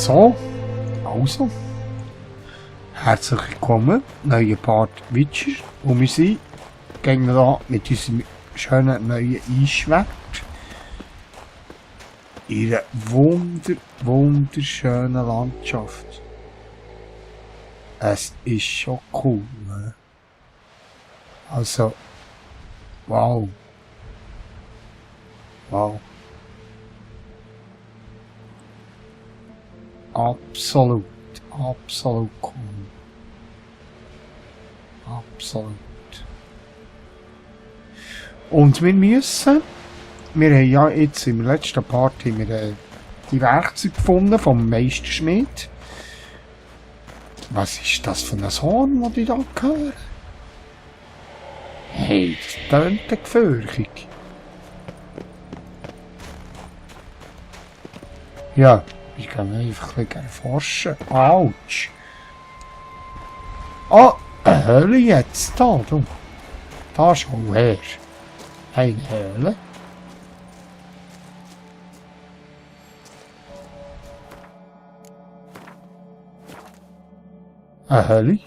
So, also, herzlich willkommen, neuer Part Witcher, und wir sind gegen da mit unserem schönen neuen Eisschwert in einer wunderschönen Landschaft. Es ist schon cool, ne? Also, wow. Wow. Absolut cool. Absolut. Und wir haben ja jetzt im letzten Part die Werkzeuge gefunden vom Meisterschmied. Was ist das für ein Horn, das ich da höre? Hey, das tönt ja gefährlich. Ja, ich kann einfach ein bisschen erforschen. Autsch! Oh, eine Höhle jetzt da, du. Da schau her. Eine Höhle. Eine Höhle.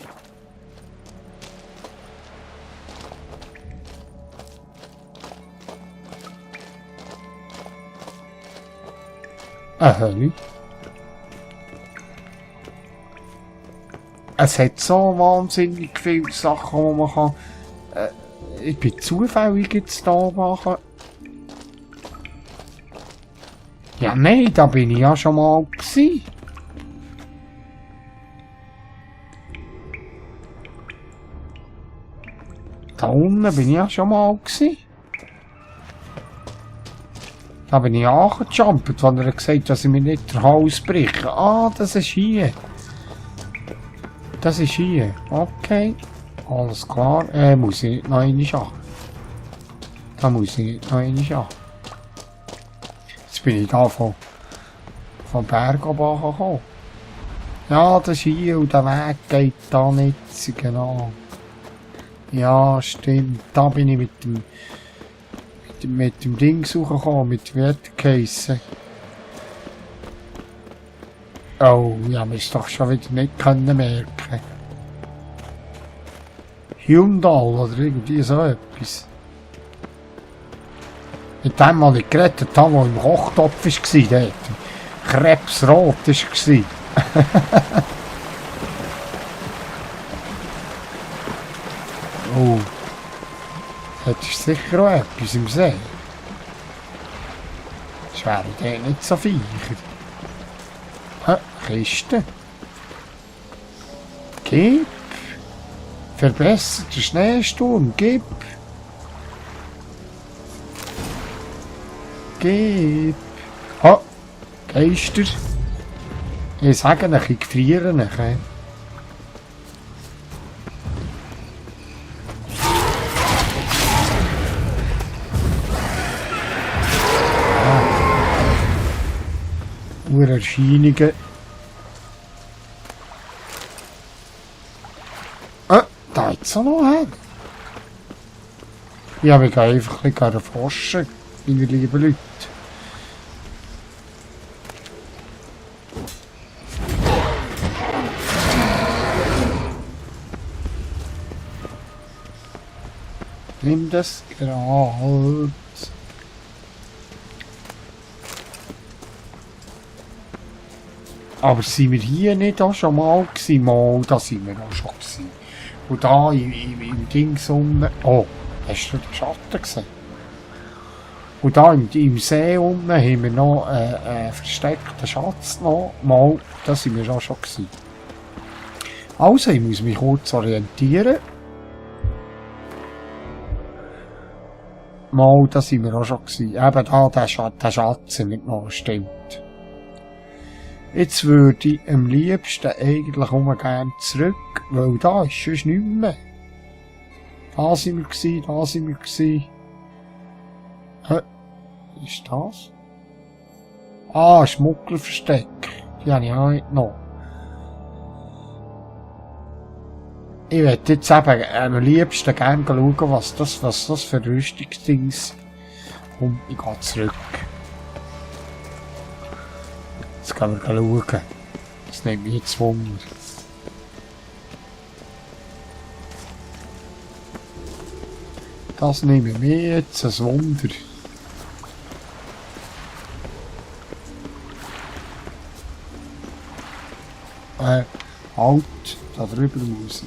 Eine Höhle. Es hat so wahnsinnig viele Sachen, die man kann. Ich bin zufällig jetzt da machen. Ja, nein, da bin ich ja schon mal gewesen. Da unten bin ich ja schon mal gewesen. Da bin ich angejumpt, als er gesagt hat, dass ich mir nicht den Hals breche. Ah, das ist hier. Das ist hier. Okay. Alles klar. Muss ich nicht noch einmal an. Da muss ich nicht noch einmal an. Jetzt bin ich da von Berg gekommen. Ja, das ist hier und der Weg geht da nicht. Genau. Ja, stimmt. Da bin ich mit dem Ding suchen, mit dem Wertkäse. Oh, ja, wir es doch schon wieder nicht können merken. Hyundai oder irgendwie so etwas. Mit dem, was ich gerettet habe, der im Kochtopf war, der krebsrot war. Oh. Das ist sicher auch etwas im See. Das wäre der nicht so Viecher. Kiste. Gib. Verbesserter Schneesturm. Gib. Gib. Ha. Geister. Ich sage euch, ich friere euch. Erscheinungen. Da jetzt auch noch hin. Ja, wir gehen einfach ein bisschen erforschen, meine lieben Leute. Nimm das gerade. Aber sind wir hier nicht auch schon mal gewesen? Mal, da sind wir auch schon gewesen. Und da im Dings unten... Oh, hast du den Schatten gesehen? Und da im See unten haben wir noch einen versteckten Schatz noch. Mal, da sind wir auch schon gewesen. Also, ich muss mich kurz orientieren. Mal, da sind wir auch schon gewesen. Eben da, der Schatz nicht noch stimmt. Jetzt würde ich am liebsten eigentlich gerne zurück, weil da ist sonst nichts mehr. Da sind wir gewesen, da sind wir gewesen. Was ist das? Ah, Schmugglerversteck. Die habe ich auch nicht noch. Ich würde jetzt eben am liebsten gerne schauen, was das für Rüstungsdings. Ich gehe zurück. Jetzt können wir schauen. Das nimmt mich jetzt Wunder. Das nimmt mich jetzt ein Wunder. Halt, da drüber muss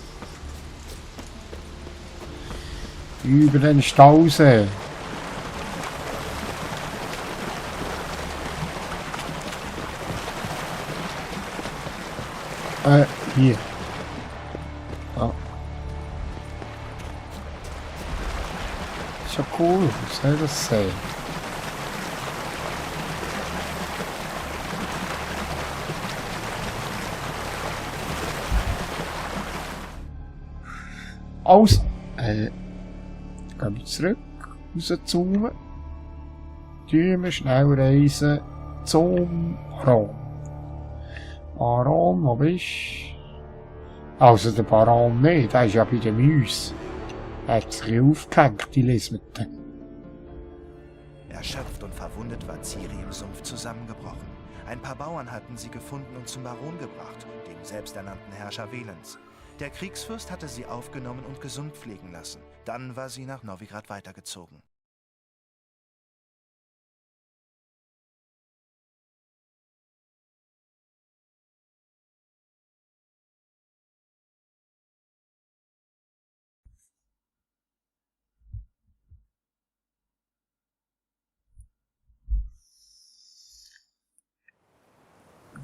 ich. Über den Stausee. Hier. Ja. Ist ja cool, was soll das sein? Also, gehen wir zurück, rauszoomen. Tun wir schnell reisen zum Baron. Baron, wo bist du? Also der Baron nicht, der ist ja bei den Mäusen. Er hat sich aufgehängt, die Lesmete. Erschöpft und verwundet war Ciri im Sumpf zusammengebrochen. Ein paar Bauern hatten sie gefunden und zum Baron gebracht, dem selbsternannten Herrscher Velens. Der Kriegsfürst hatte sie aufgenommen und gesund pflegen lassen. Dann war sie nach Novigrad weitergezogen.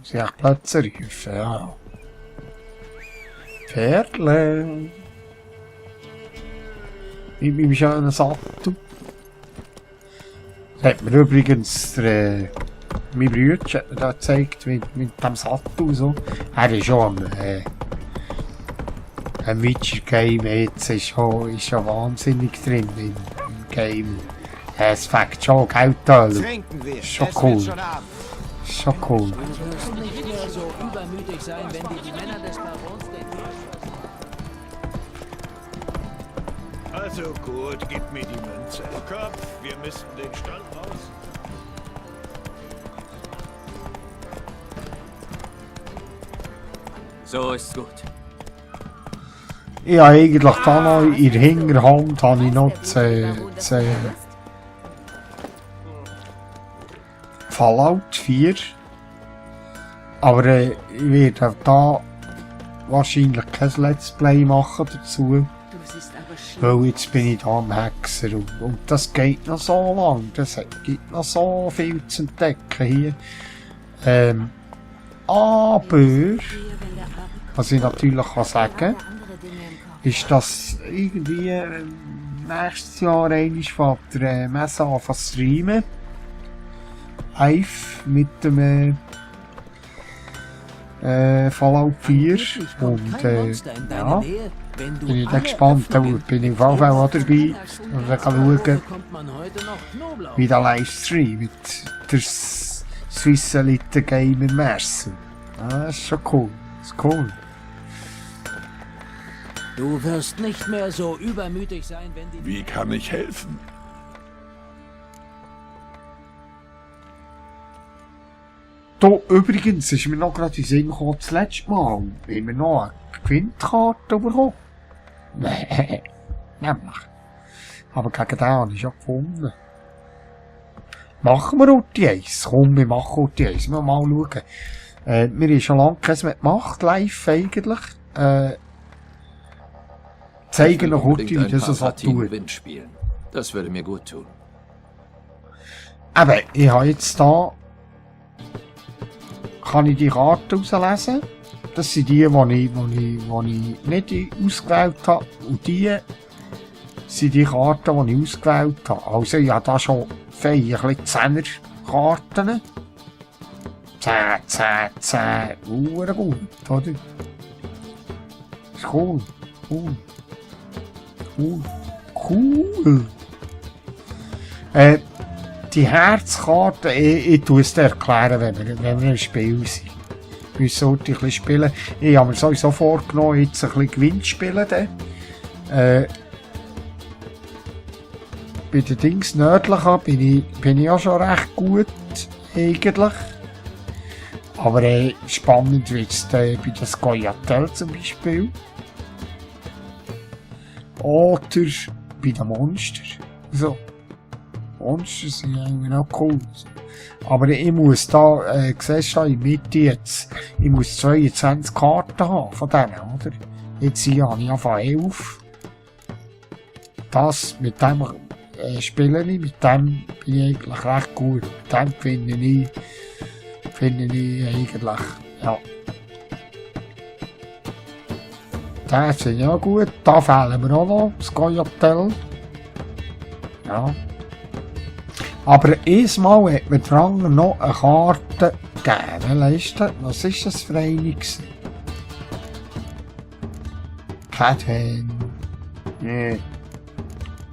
Sie hat Plätze rufen, ja. Pferdle. Mit meinem schönen Sattel. Das hat mir übrigens mein Bruder da gezeigt, mit dem Sattel so. Er ist schon ein Witcher Game jetzt ist schon wahnsinnig drin im Game. Es fängt schon Geld an. Ist schon cool. Schon cool. Du wirst nicht mehr so übermütig sein, wenn dir die Männer des Barons den Also gut, gib mir die Münze. Kopf, wir müssten den Stall raus. So ist's gut. Ja, eigentlich da noch in der Hinterhand habe ich noch Fallout 4. Aber ich werde da wahrscheinlich kein Let's Play machen dazu. Weil jetzt bin ich da am Hexer und das geht noch so lang. Das gibt noch so viel zu entdecken hier. Aber was ich natürlich kann sagen, ist, dass irgendwie nächstes Jahr einmal von der Messe anfangen zu streamen. Live mit dem Fallout 4 und ja, bin ich dann gespannt, da bin ich auf jeden Fall auch dabei und dann kann schauen, wie der Livestream mit der Swiss Elite Gamer Messe. Das ist schon cool, das ist cool. Du wirst nicht mehr so übermütig sein, wenn die... Wie kann ich helfen? Da, übrigens, ist mir noch gerade in den Sinn gekommen, das letzte Mal, haben wir noch eine Gewinnkarte bekommen. Nee, nämlich. Aber gegen den habe ich schon gefunden. Machen wir Route 1. Komm, wir machen Route 1. Mal schauen. Wir haben schon lange keins mehr gemacht, live eigentlich. Zeigen noch heute, wie das so tut. Das würde mir gut tun. Aber ich habe jetzt da, kann ich die Karten auslesen. Das sind die, die ich nicht ausgewählt habe. Und die sind die Karten, die ich ausgewählt habe. Also ich habe da schon ein bisschen 10er Karten. 10. Gut, oder? Ist cool. Cool. Die Herzkarte, ich tue es dir erklären, wenn wir im Spiel sind. Wir sollten ein bisschen spielen. Ich habe mir sowieso vorgenommen, jetzt ein bisschen Gewinn zu spielen. Bei den Dings nördlichen bin ich auch schon recht gut, eigentlich. Aber spannend wird es bei den Scoia'tael zum Beispiel. Oder bei den Monstern. So. Monster sind irgendwie noch cool. Aber ich muss da, siehst du, in der Mitte jetzt, ich muss 22 Karten haben von denen, oder? Jetzt hier habe ich einfach 11. Das, mit dem spiele ich, mit dem bin ich eigentlich recht gut. Mit dem finde ich eigentlich, ja. Das finde ich auch gut. Da fehlen mir auch noch Scoia'tael. Ja. Aber einmal hat mir dran noch eine Karte gegeben. Was ist das für eine? Cathen. Nee.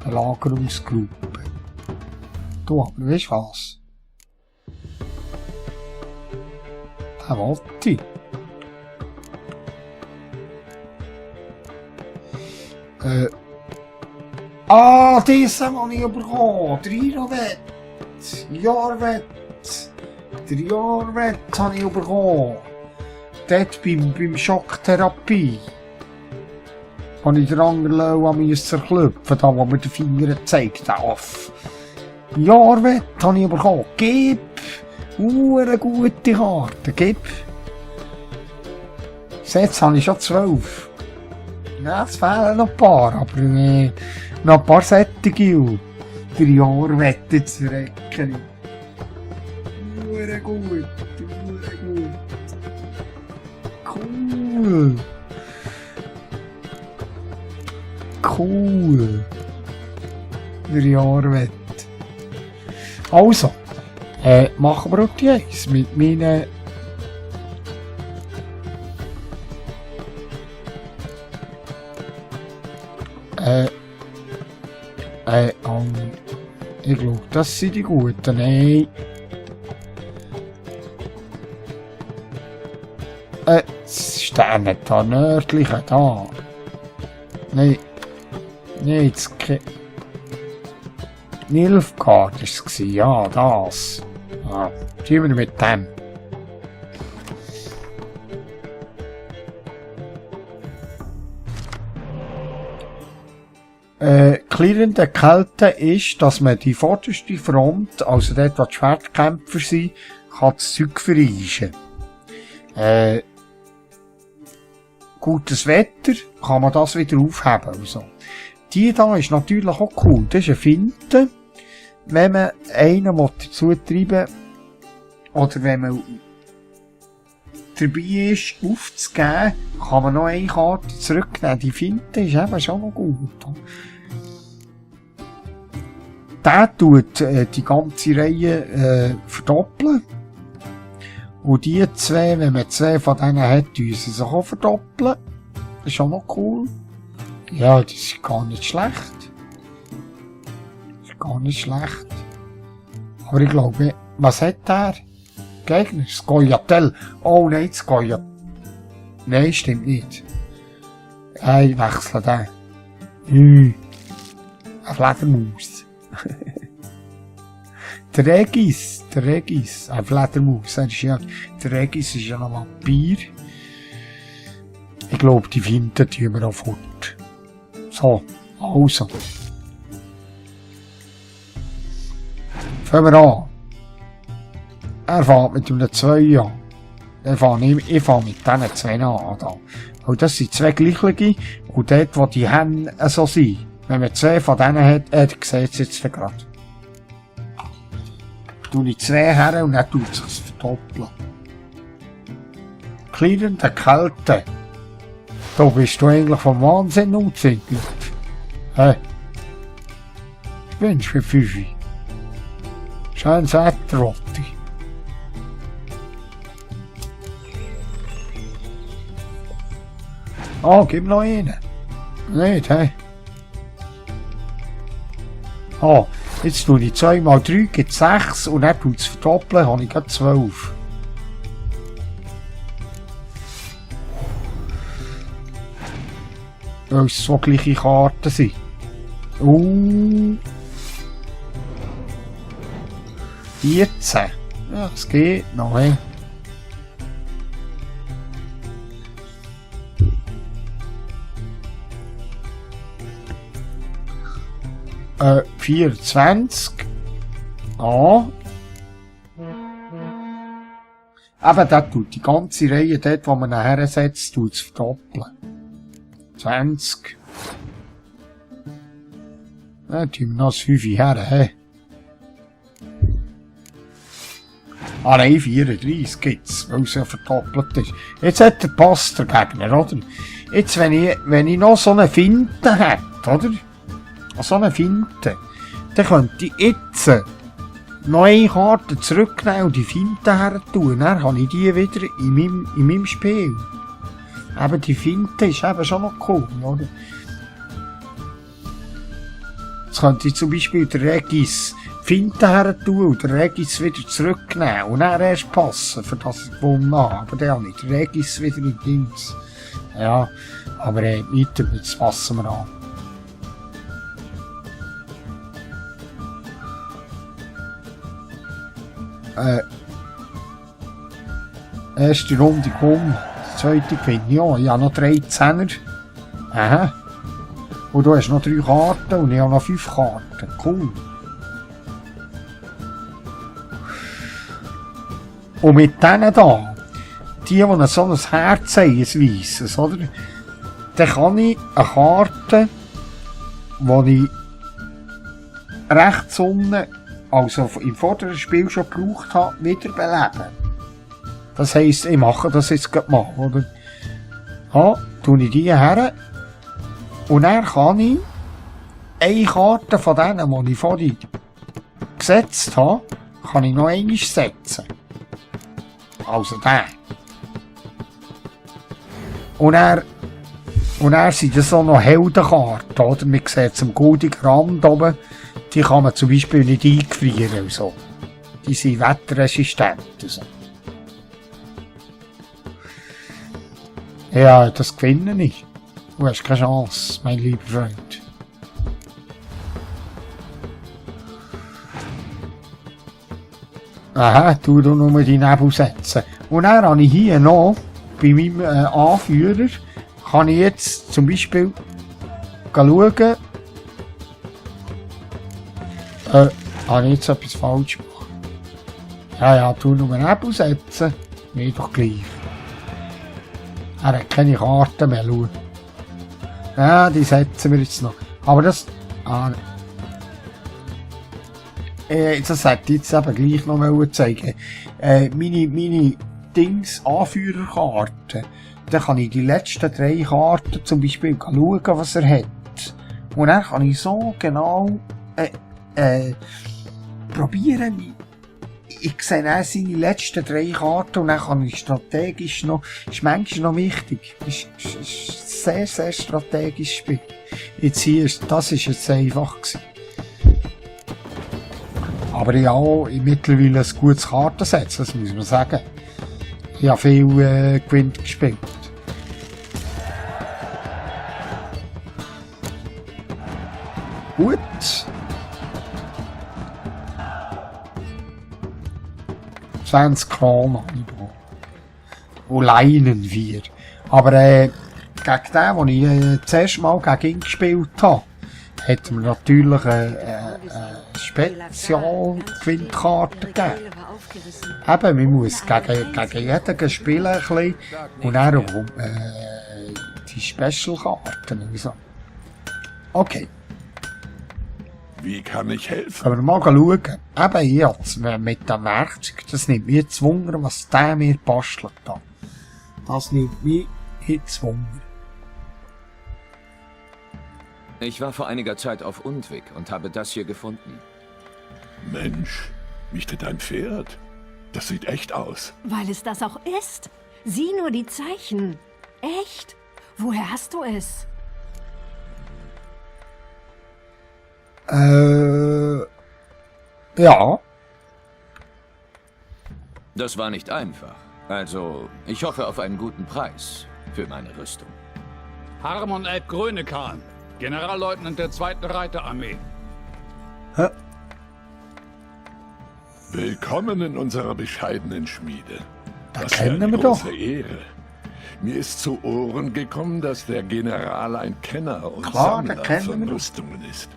Eine Lagerungsgruppe. Du, aber weißt du was? Den wollte ich. Diesen habe ich bekommen. 3 Wett. Jahrwett. 3 Jahrwett habe ich bekommen. Dort beim Schocktherapie. Habe ich den anderen an mir zerklüpfen, da wo mir den Finger gezeigt hat. Jahrwett habe ich bekommen. Gib! Eine gute Karte. Gib! Jetzt habe ich schon 12. Ja, es fehlen noch ein paar, aber noch ein paar Sättige. 3 Jahre wette zu recken. Gut. Cool. 3 Jahre wette. Also, machen wir auch die eins mit meinen. Ich glaube, das sind die guten. Nein. Das ist der nicht da, nördliche da. Nein. Nein, jetzt keine. Nilfgaard war es, ja, das. Ja, tun wir mit dem. Klirrende Kälte ist, dass man die vorderste Front, also dort, wo die Schwertkämpfer sind, kann das Zeug vereischen. Gutes Wetter, kann man das wieder aufheben. Also. Die da ist natürlich auch cool. Das ist eine Finte. Wenn man einen dazu treiben will, oder wenn man dabei ist, aufzugeben, kann man noch eine Karte zurücknehmen. Die Finte ist eben schon noch gut. Der tut die ganze Reihe verdoppeln. Und die zwei, wenn man 2 von denen hat, tun sie sich auch verdoppeln. Das ist auch noch cool. Ja, das ist gar nicht schlecht. Das ist gar nicht schlecht. Aber ich glaube, was hat der? Gegner? Scoia'tael. Oh nein, Scoia'tael. Nein, stimmt nicht. Ich wechsle den. Eine Fledermaus. Der Regis, eine Fledermaus. Der Regis ist ja ein Vampir. Ich glaube, die Finte tun wir auch fort. So, also. Fangen wir an. Er fängt mit einem 2 an. Ich fange mit diesen 2 an. Und das sind 2 gleiche. Und dort, wo die Hände so sind. Wenn man 2 von denen hat, sieht es jetzt gerade. Tue ich 2 her und dann tut es sich verdoppeln. Klirrende Kälte. Da bist du eigentlich vom Wahnsinn umzingelt. Ich wünsche für 5. Schönes Wetter, Rotti. Oh, gib noch einen. Nicht, hä? Oh, jetzt tue ich 2 mal 3, gibt 6 und dann tut es verdoppeln, habe ich gerade 12. Weil es so gleiche Karten sind. 14. Ja, es geht noch, hä? 24. Ah. Eben, der tut die ganze Reihe dort, wo man nachher setzt, tut es verdoppeln. 20. Dann tun wir noch das 5 her, hä? Ah nein, 34 gibt's, weil es ja verdoppelt ist. Jetzt hat der Pass der Gegner, oder? Jetzt, wenn ich noch so eine Finte hätte, oder? So eine Finte, dann könnte ich jetzt noch eine Karte zurücknehmen und die Finte her tun. Dann habe ich die wieder in meinem Spiel. Eben, die Finte ist eben schon noch cool, oder? Jetzt könnte ich zum Beispiel den Regis Finte her tun und den Regis wieder zurücknehmen und dann erst passen, für das ich gewonnen habe. Aber dann habe ich den Regis wieder in Dings. Ja, aber weiter, jetzt passen wir an. Erste Runde kommen, zweite gewinne ich auch. Ich habe noch 3 Zehner. Aha. Und du hast noch 3 Karten und ich habe noch 5 Karten. Cool. Und mit denen da, die so ein Herz haben, ein weisses, oder? Dann kann ich eine Karte, die ich rechts unten, also im vorderen Spiel schon gebraucht habe, wiederbeleben. Das heisst, ich mache das jetzt gleich mal, oder? Ja, tue ich die her. Und dann kann ich eine Karte von denen, die ich vorhin gesetzt habe, kann ich noch einmal setzen. Also der. Und er sind das auch noch Heldenkarten, oder? Man sieht am goldigen Rand oben, die kann man zum Beispiel nicht eingefrieren. So. Die sind wetterresistent. So. Ja, das gewinne ich. Du hast keine Chance, mein lieber Freund. Aha, tu nur die Nebel setzen. Und dann habe ich hier noch, bei meinem Anführer, kann ich jetzt zum Beispiel schauen, habe ich jetzt etwas falsch gemacht? Ja, tu nur Nebel setzen, mir doch gleich. Er hat keine Karten mehr, schau. Ja, die setzen wir jetzt noch. Aber das... das hätte ich jetzt eben gleich noch zeigen. Meine Anführerkarten. Dann kann ich die letzten 3 Karten zum Beispiel schauen, was er hat. Und dann kann ich so genau probieren. Ich sehe dann seine letzten 3 Karten und dann kann ich strategisch noch, ist manchmal noch wichtig, ist sehr, sehr strategisch spielen. Jetzt hier, das ist jetzt einfach gewesen. Aber ich habe auch mittlerweile ein gutes Kartenset, das muss man sagen. Ich habe viel Gewinn gespielt. Gut. Kronen habe ich da. Und Leinen 4. Aber gegen den, den ich das erste Mal gegen ihn gespielt habe, hat mir natürlich eine Spezialgewinnkarte gegeben. Eben, man muss gegen jeden spielen ein bisschen. Und dann die Special-Karten. Okay. Wie kann ich helfen? Können wir mal schauen. Eben jetzt, mit dem Werkzeug, das nimmt mich jetzt Wunder, was der mir bastelt hat. Das nimmt mich jetzt Wunder. Ich war vor einiger Zeit auf Undvik und habe das hier gefunden. Mensch, nicht dein Pferd? Das sieht echt aus. Weil es das auch ist. Sieh nur die Zeichen. Echt? Woher hast du es? Ja. Das war nicht einfach. Also, ich hoffe auf einen guten Preis für meine Rüstung. Harmon Elb Grönekan, Generalleutnant der 2. Reiterarmee. Hä? Willkommen in unserer bescheidenen Schmiede. Das Was für kennen eine wir doch. große Ehre. Mir ist zu Ohren gekommen, dass der General ein Kenner und Klar, Sammler den kennen von wir doch. Rüstungen ist.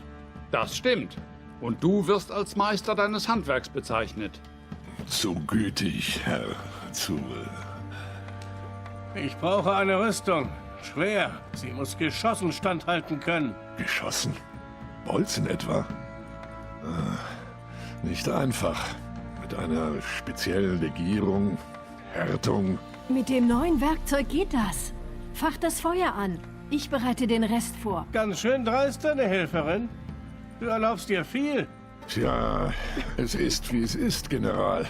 Das stimmt. Und du wirst als Meister deines Handwerks bezeichnet. Zu gütig, Herr. Zu... Ich brauche eine Rüstung. Schwer. Sie muss Geschossen standhalten können. Geschossen? Bolzen etwa? Nicht einfach. Mit einer speziellen Legierung, Härtung. Mit dem neuen Werkzeug geht das. Fach das Feuer an. Ich bereite den Rest vor. Ganz schön dreist, deine Helferin. Du erlaubst dir viel. Tja, es ist, wie es ist, General.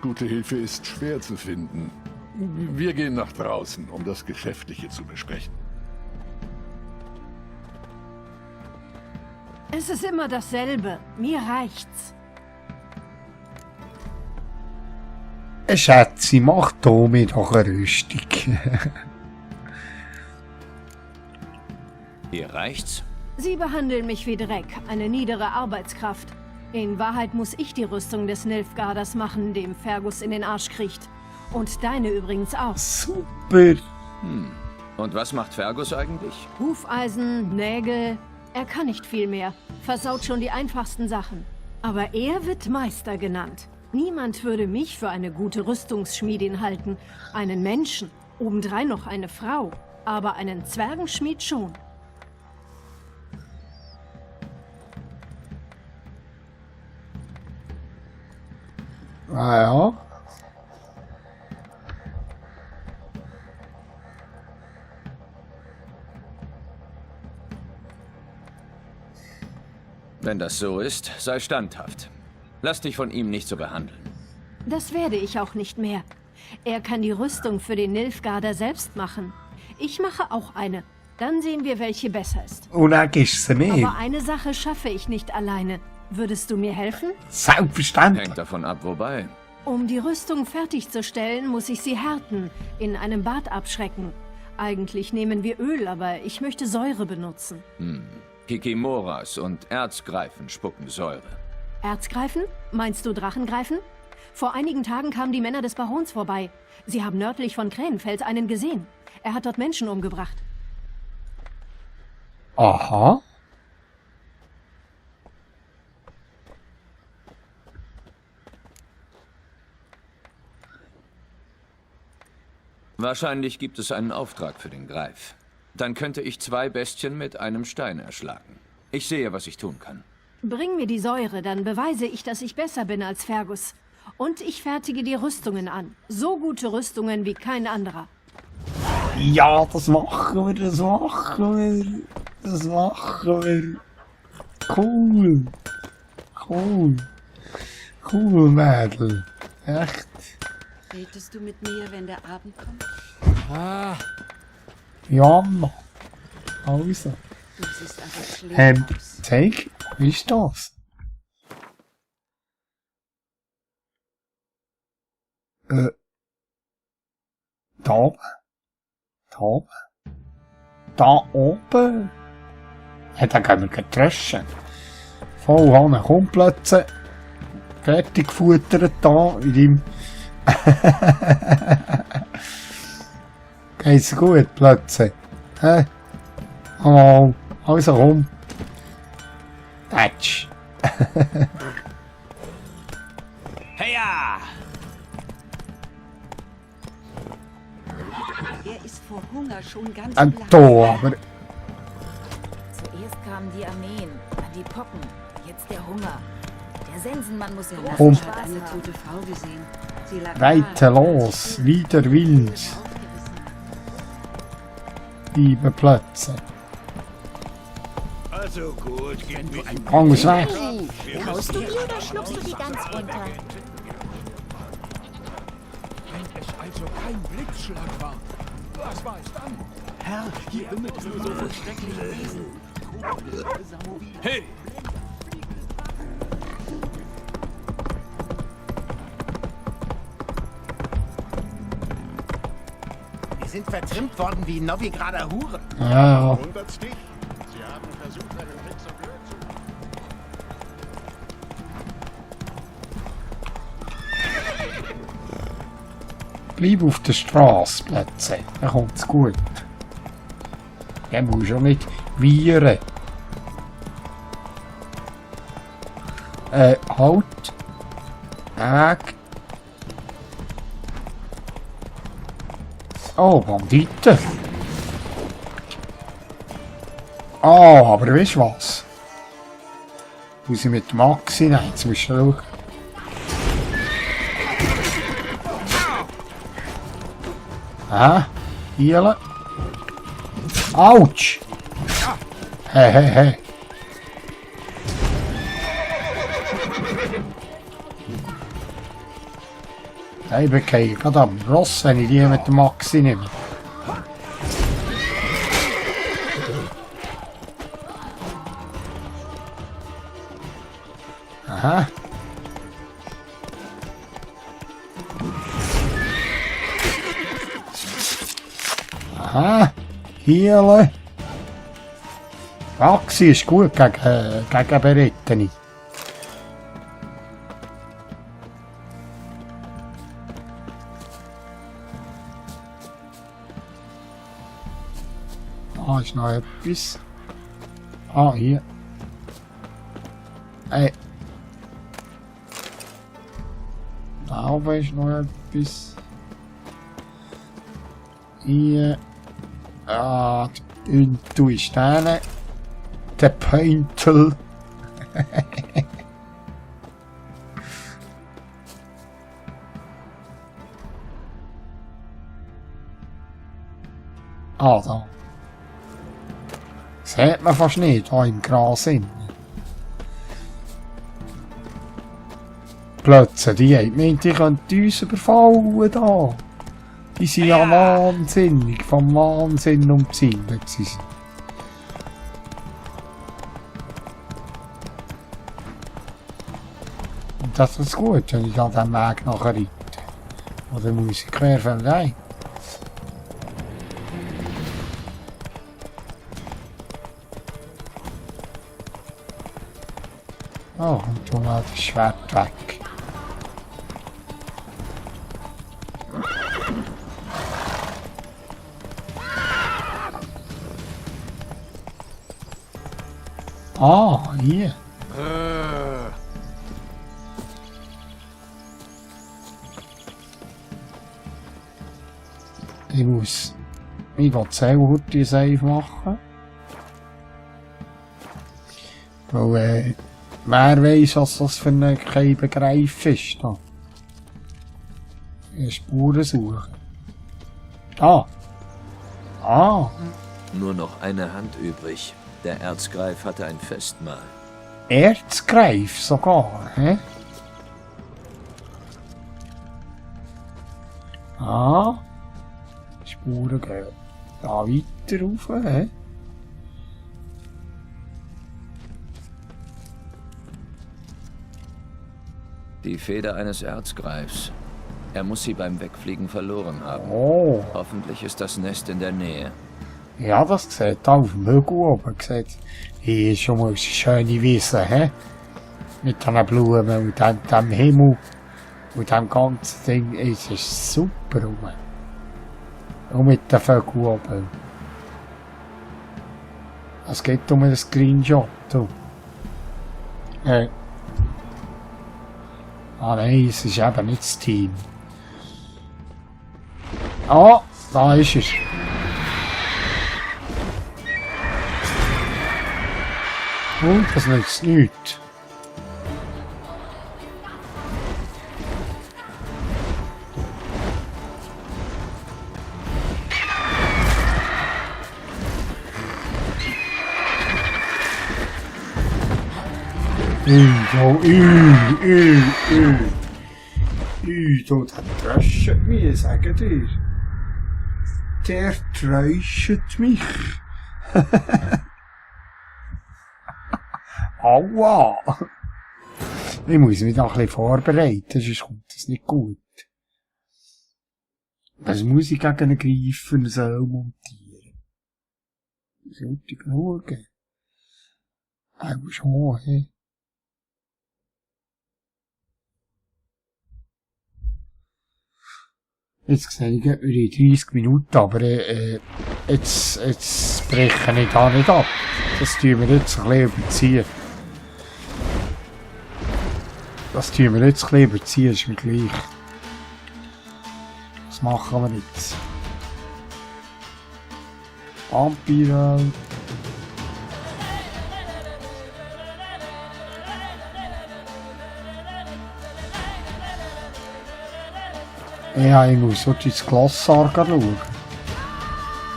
Gute Hilfe ist schwer zu finden. Wir gehen nach draußen, um das Geschäftliche zu besprechen. Es ist immer dasselbe. Mir reicht's. Schätze, mach da mir doch eine Rüstung. Hier reicht's? Sie behandeln mich wie Dreck, eine niedere Arbeitskraft. In Wahrheit muss ich die Rüstung des Nilfgaarders machen, dem Fergus in den Arsch kriecht. Und deine übrigens auch. Super. Und was macht Fergus eigentlich? Hufeisen, Nägel. Er kann nicht viel mehr. Versaut schon die einfachsten Sachen. Aber er wird Meister genannt. Niemand würde mich für eine gute Rüstungsschmiedin halten. Einen Menschen. Obendrein noch eine Frau. Aber einen Zwergenschmied schon. Ah ja. Wenn das so ist, sei standhaft. Lass dich von ihm nicht so behandeln. Das werde ich auch nicht mehr. Er kann die Rüstung für den Nilfgaarder selbst machen. Ich mache auch eine. Dann sehen wir, welche besser ist. Und dann gibst du mir. Aber eine Sache schaffe ich nicht alleine. Würdest du mir helfen? Selbstverständlich. Hängt davon ab, wobei. Um die Rüstung fertigzustellen, muss ich sie härten, in einem Bad abschrecken. Eigentlich nehmen wir Öl, aber ich möchte Säure benutzen. Kikimoras und Erzgreifen spucken Säure. Erzgreifen? Meinst du Drachengreifen? Vor einigen Tagen kamen die Männer des Barons vorbei. Sie haben nördlich von Krähenfels einen gesehen. Er hat dort Menschen umgebracht. Aha. Wahrscheinlich gibt es einen Auftrag für den Greif. Dann könnte ich 2 Bestien mit einem Stein erschlagen. Ich sehe, was ich tun kann. Bring mir die Säure, dann beweise ich, dass ich besser bin als Fergus. Und ich fertige die Rüstungen an. So gute Rüstungen wie kein anderer. Ja, das machen wir, das machen wir. Das machen wir. Cool. Cool. Cool, Mädel. Echt. Redest du mit mir, wenn der Abend kommt? Ja, Mann. Also. Du siehst also schlimm aus. Zeig, wie ist das? Da oben. Da oben. Da oben. Ja, da gehen wir getröschen. Voll Hanne, komm plötzlich. Fertig gefuttert da in deinem... Geht's gut plötzlich? Hä? Oh, also komm. Tatsch. Heya! Er ist vor Hunger schon ganz Da, blass. aber... Zuerst kamen die Armeen, dann die Pocken, jetzt der Hunger. Der Sensenmann muss großen Komm. Spaß haben. Eine tote Frau gesehen. Sie lag Weiter los, wieder wild. Liebe Plätze. Also gut, gib mir die Angst weg. Kaust du die oder schluckst du die ganz runter? Wenn es also kein Blitzschlag war, was war es dann? Herr, hier wimmelt es nur so von schrecklichen Wesen. Hey! Wir sind vertrimmt worden wie Novigrader Huren. Ja, Wundert's dich? Sie haben versucht, einen Hexer blöd zu machen. bleib auf der Straße, Plätze. Dann kommt's gut. Der muss schon nicht viren. Halt. Weg. Oh, Banditen. Oh, aber weißt du was? Muss ich mit Maxi nehmen? Jetzt musst du schauen. Ah, hier. Autsch! Hey, hey, hey. Ich bekomme gerade am Ross, wenn ich die mit dem Maxi nehme. Aha. Aha. Hier. Maxi ist gut gegen Berittene. Ah, ist noch etwas. Ah, hier. Hey. Da oben ist noch etwas. Hier. Ah, du ist der. Der Peintel. Ah, da. Das sieht man fast nicht, hier im Gras hin. Plötzlich, die haben gemeint, die könnten uns überfallen da. Die sind ja wahnsinnig, vom Wahnsinn umzingelt sie sind. Und das ist gut, wenn ich an diesem Weg nachher reite. Oder muss ich quer von rein? Oh, und tu mal das Schwert weg. Ah, hier. Ich will selber heute Save machen. Weil, wer weiss, was das für ein Begriff ist. Da. Spuren suchen. Ah. Ah. Nur noch eine Hand übrig. Der Erzgreif hatte ein Festmahl. Erzgreif sogar, hä? Ah. Spuren gehen da weiter rauf, hä? Die Feder eines Erzgreifs. Er muss sie beim Wegfliegen verloren haben. Oh. Hoffentlich ist das Nest in der Nähe. Ja, das sieht da auf dem Hügel oben. Hier ist schon mal eine schöne Wiese, hä? Mit diesen Blumen und dem Himmel und dem ganzen Ding. Es ist super rum. Und mit den Vögeln oben. Es geht um einen Screenshot. Ah nein, es ist eben nicht das Team. Ah, da ist es. Und das nützt nichts. So, der tröscht mich, sagen dir. Der tröscht mich. Aua! Ich muss mich noch ein bisschen vorbereiten, sonst kommt das nicht gut. Was muss ich gegen einen Greifer montieren? Sollte ich schauen? Auch schon, hä? Jetzt sehe ich etwa in 30 Minuten, aber jetzt brechen ich da nicht ab. Das tun wir jetzt ein bisschen überziehen. Das tun wir jetzt ein bisschen überziehen, ist mir gleich. Was machen wir jetzt? Vampire. Ja, ich muss heute ins Glossar schauen.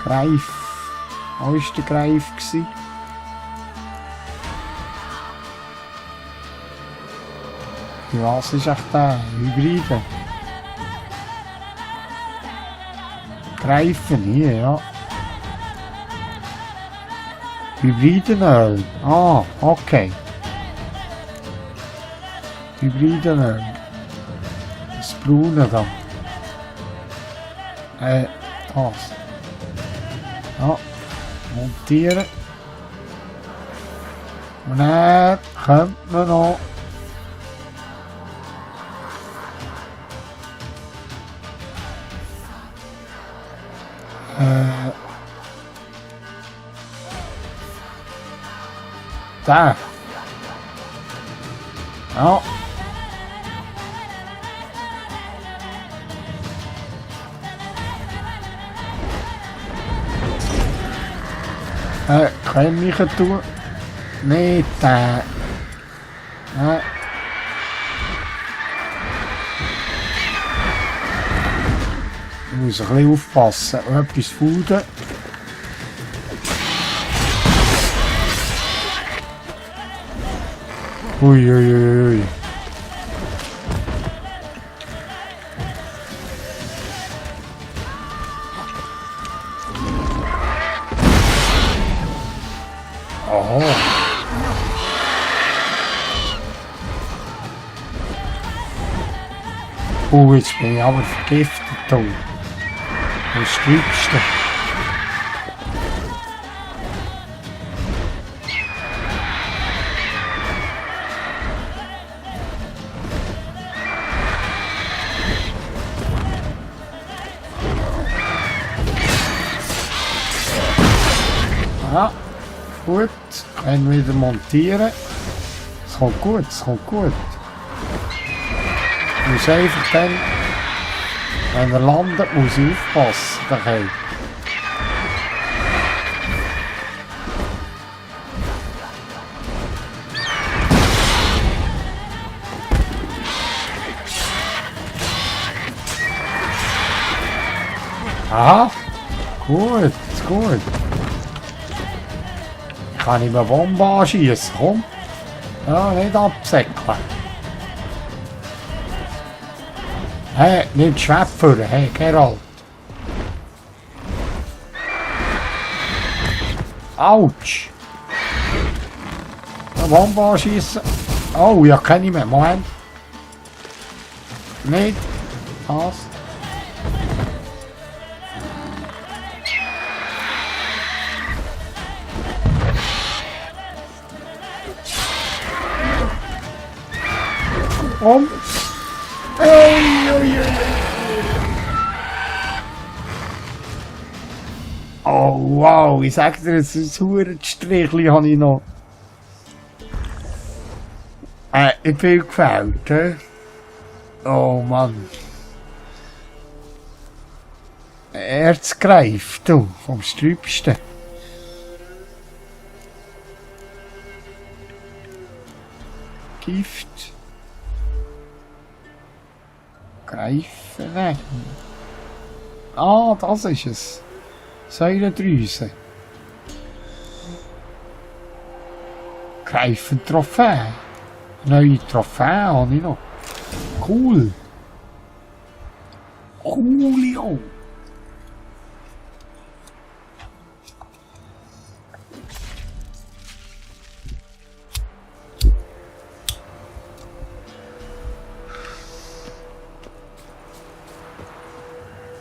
Greif. Wo war der Greif? Was ist echt der? Hybride? Greifen hier, ja. Hybridenöl. Ah, okay. Hybridenöl. Das Braune da. Das. Ja. Montieren. Und dann kommt man noch. Da. Ja. Kann ich mich tun? Nicht da. Ich muss ein bisschen aufpassen. Etwas fuden. Uiuiui. Oh. Jetzt bin ich aber vergiftet. Das Sträubste. Ja, gut. Können wir wieder montieren. Es kommt gut, es kommt gut. Ich muss einfach dann, wenn er landet, muss ich aufpassen. Daheim. Aha, gut, gut. Kann ich mir Bombe anschießen, komm. Ja, nicht absäckeln. Hey, nicht Schweffer, hey, Geralt. Autsch. Eine Bombe anschießen. Oh, ja, kann ich mehr. Moment. Nicht. Das. Um. Oh wow, ich sag dir, jetzt ein Hurenstrichli habe ich noch. Ich bin gefällt, he? Oh Mann. Erzgreif, du, vom Sträubsten. Gift. Greifen rein. Ah, das ist es. Säurendrüse. Greifen Trophäe. Neue Trophäe habe ich noch. Cool. Coolio.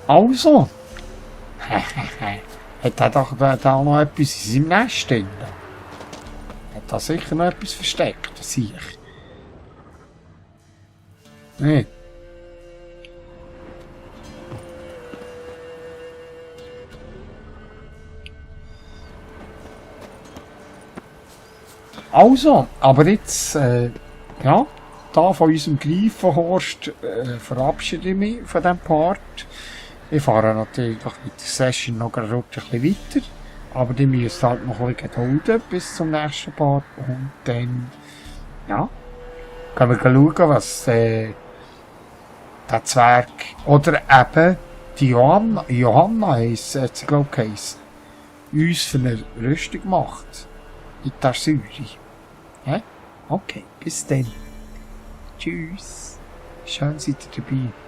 Also. Hat er doch da noch etwas in seinem Nest drin? Hat da sicher noch etwas versteckt, das sehe ich. Nee. Also, aber jetzt, ja, da von unserem Greifenhorst verabschiede ich mich von diesem Part. Ich fahre natürlich mit der Session noch ein bisschen weiter. Aber die müssen halt noch ein bisschen gedulden bis zum nächsten Part. Und dann, ja, können wir schauen, was der Zwerg, oder eben die Johanna heisst, hat sie glaube ich geheissen, uns für eine Rüstung macht. In der Säure. Okay, bis dann. Tschüss. Schön seid ihr dabei.